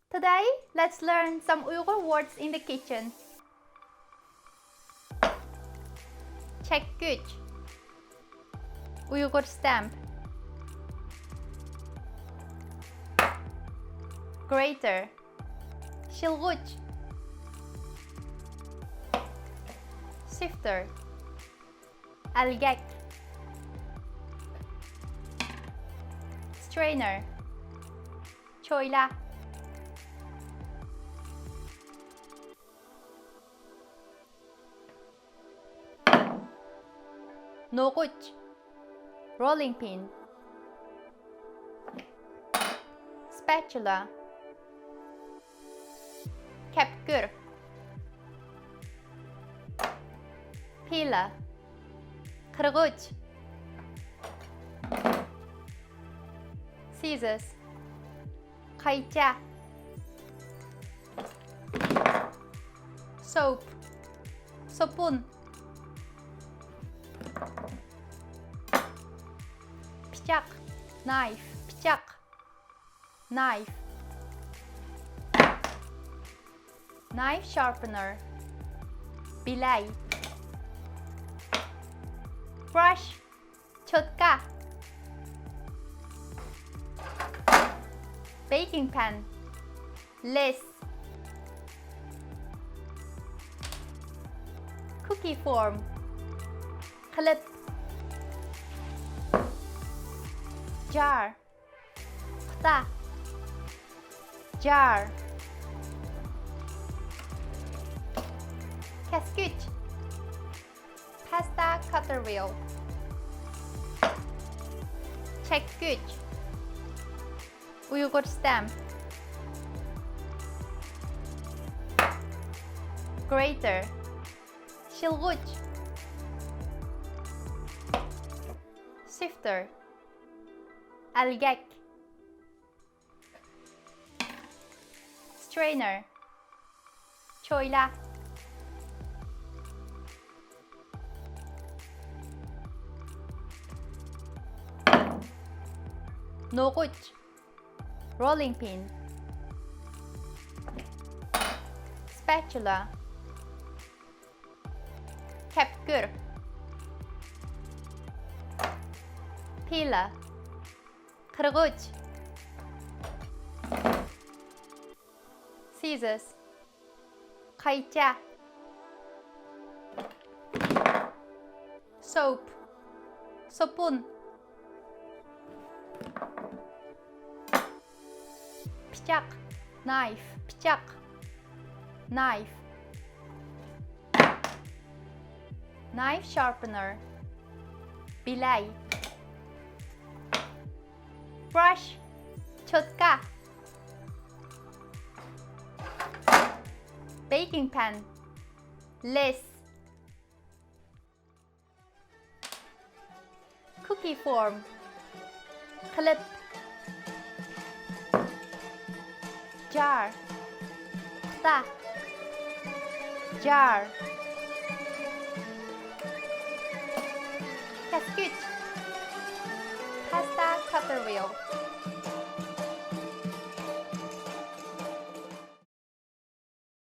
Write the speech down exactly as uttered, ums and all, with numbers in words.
Today, let's learn some Uyghur words in the kitchen. چەككۈچ. Uyghur stamp. Grater. شىلغۇچ. Sifter. ئەلگەك. Strainer. چويلا. نوغۇچ. Rolling pin. Spatula. كەپكۈر. Peeler. قىرغۇچ. Scissors. قايچا. Soap. سوپۇن. پىچاق. Knife. پىچاق. Knife. Knife sharpener. بىلەي. Brush. چوتكا. Baking pan. لىس. Cookie form. قېلىپ. Jar. قۇتا. Jar. كەسكۈچ. Pasta cutter wheel. چەككۈچ. Uyghur stamp. Grater. شىلغۇچ. Sifter. ئەلگەك. Strainer. چويلا. نوغۇچ. Rolling pin. Spatula. كەپكۈر. Peeler. قىرغۇچ. Scissors. قايچا. Soap. سوپۇن. پىچاق. Knife. پىچاق. Knife. Knife sharpener. بىلەي. Brush. چوتكا. Baking pan. لىس. Cookie form. قېلىپ. Jar. قۇتا. Jar. كەسكۈچ. Pasta cutter wheel.